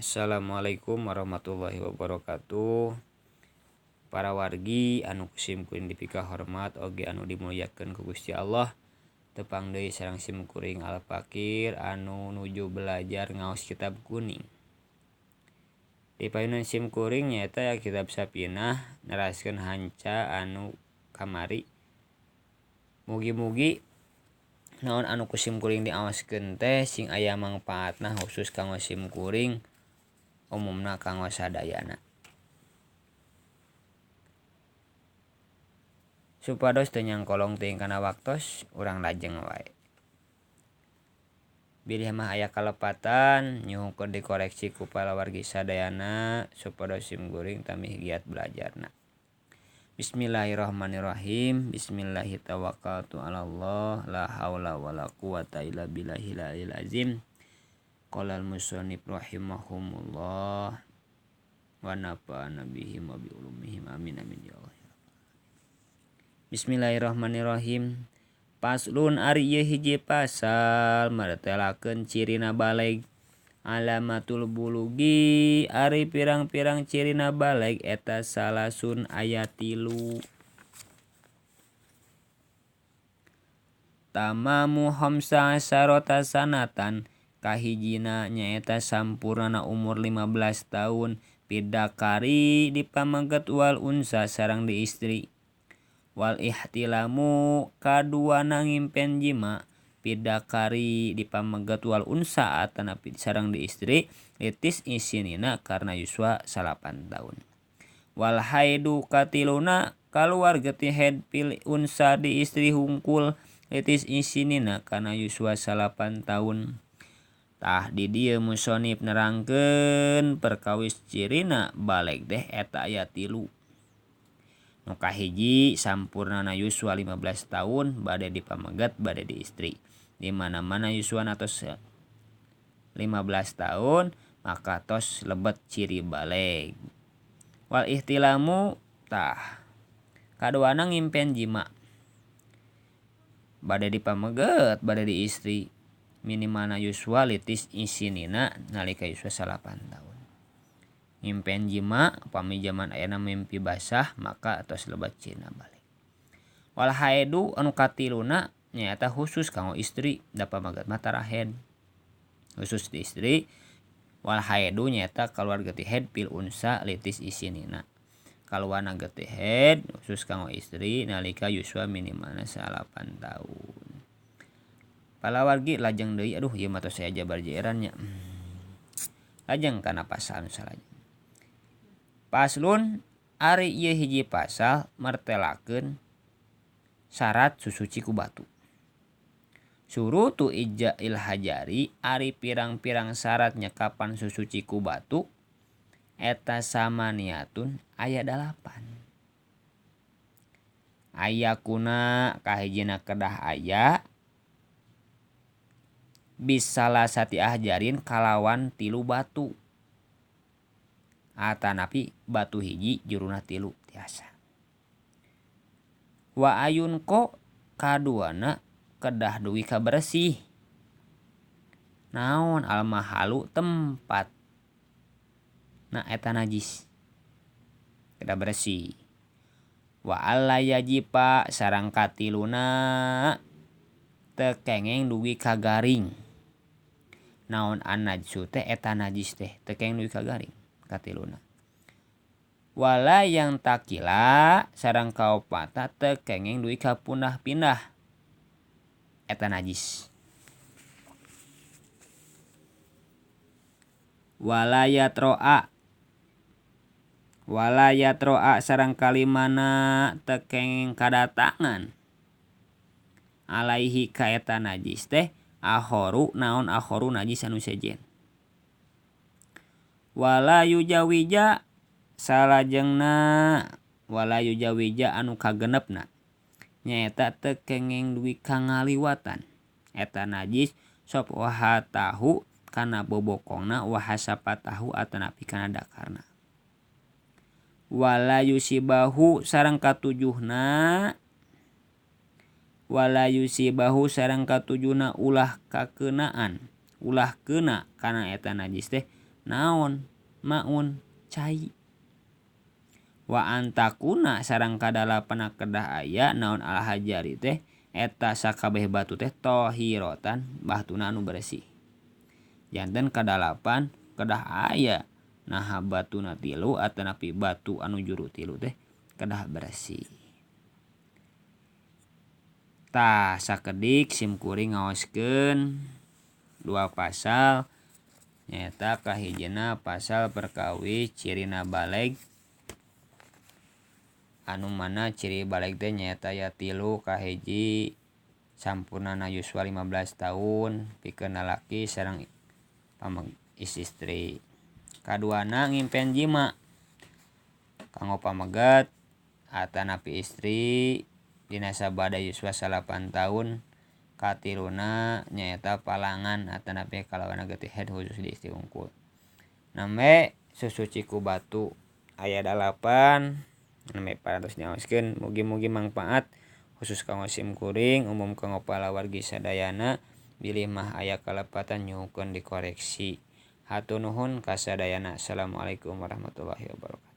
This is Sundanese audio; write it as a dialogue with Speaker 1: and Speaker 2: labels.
Speaker 1: Assalamualaikum warahmatullahi wabarakatuh. Para wargi anu ku sim kuring dipika hormat oge anu dimuliakeun ku Gusti Allah. Tepang deui sareng sim kuring Al Fakir anu nuju belajar ngaos kitab kuning. Di payunan sim kuring nyaeta ya kitab Safinah neraskeun hanca anu kamari. Mugi-mugi naon anu ku sim kuring diaoskeun teh sing aya mangpaatna khusus kanggo sim kuring, umumna kanggo sadayana. Supados teu nyangkolong teuing kana waktos, urang lajeng wae. Bilih mah aya kalepatan nyuhunkeun dikoreksi ku palawargi sadayana supados sim kuring tambih giat belajarna. Bismillahirrahmanirrahim. Bismillahi tawakkaltu ala Allah, la haula wala quwata illa billahil aliyil azim. Qala al-musannif rahimahumullah wa nafa'ana bihim wa bi ulumihim, amin amin ya Allah. Bismillahirrahmanirrahim. Paslun ari ieu hiji pasal martelakeun cirina baleg. Alamatul bulugi ari pirang-pirang cirina baleg eta salasun aya 3. Tamamu khamsa asarata sanatan kahijina nyaeta sampurnana umur 15 tahun pidakari dipameget wal unsa sareng di istri. Wal ihtilamu kaduana ngimpen jima pidakari dipameget wal unsa atanapi sareng di istri litis isinina karena yuswa 9 tahun. Wal haidu katiluna kaluar getih haid pil unsa di istri hungkul litis isinina karena yuswa 9 tahun. Tah di dieu musonib nerangkeun perkawis cirina baleg teh eta aya 3. Nu kahiji sampurnana yuswa 15 tahun bade dipameget bade di istri. Di mana-mana yuswa atos 15 tahun maka tos lebet ciri baleg. Wal ihtilamu tah kaduana ngimpen jima bade dipameget bade di istri minimalna yuswa litis isinina nalika yuswa 9 tahun. Ngimpen jima pami jaman ayeuna mimpi basah maka tos lebat cirina baleg. Wal haidu anu katiluna nyaeta khusus kanggo istri da pamegat mah tara haid. Khusus di istri wal haidu nyaeta kaluar getih haid pil unsa litis isinina. Kaluarna getih haid khusus kanggo istri nalika yuswa minimalna 9 tahun. Palawargi lajeng deui, aduh ieu mah tos saya jabar jeeran nya. Lajeng kana pasal nu salajengna. Paslon ari ieu hiji pasal martelakeun syarat susuci ku batu. Surutu ija'il hajari ari pirang-pirang syarat nyekapan susuci ku batu eta samaniatun aya 8. Aya kuna kahijina kedah aya bisalasati ahjarin kalawan 3 batu. Atanapi batu hiji juruna 3 tiasa. Wa ayun ko kaduana kedah dugi ka bersih. Naon almahalu tempat. Na eta najis. Kedah bersih. Wa alla yajipa sareng katiluna teu kengeng dugi ka garing. Naon anajsu teh eta najis teh teu kengeng dugi ka garing katiluna. Wala yang takila sareng kaopatna teu kengeng dugi ka pundah-pindah eta najis. Wala yatroa wala yatroa sareng kalimana teu kengeng kadatangan alaihi ka eta najis teh akhoru naon akhoru najis anu sejen. Wala yujawija salajengna wala yujawija anu kagenepna nyaeta teu kengeng dugi ka ngaliwatan eta najis sop wahatahu kana bobokongna wahasapatahu atanapi kana dakarna. Wala yusibahu sareng katujuhna wala yusibahu sareng katujuhna ulah kakeunaan ulah keuna kana eta najis teh Naon maun cai. Wa antakuna sareng kadalapanna kedah aya naon al hajari teh eta sakabeh batu teh tohirotan batuna anu bersih. Janten kadalapan kedah aya naha batuna tilu atanapi batu anu juru tilu teh kedah bersih. Tah sakedik sim kuring ngaoskeun dua pasal nyaeta kahijina pasal perkawis cirina baleg anu mana ciri baleg teh nyaeta aya tilu kahiji sampurnana yuswa 15 tahun pikeun lalaki sareng istri. Kaduana ngimpen jima kanggo pameget atanapi istri dina sabada yuswa 9 tahun. Katiluna nyaeta palangan atanapi kalawana getih head khusus di istri unggul. Nambe susuci ku batu aya 8 nambe parantos nyaoskeun mugi-mugi mangpaat khusus kanggo sim kuring umum kanggo palawargi sadayana bilih mah aya kalepatan nyuhunkeun dikoreksi. Hatur nuhun kasadayana. Assalamualaikum warahmatullahi wabarakatuh.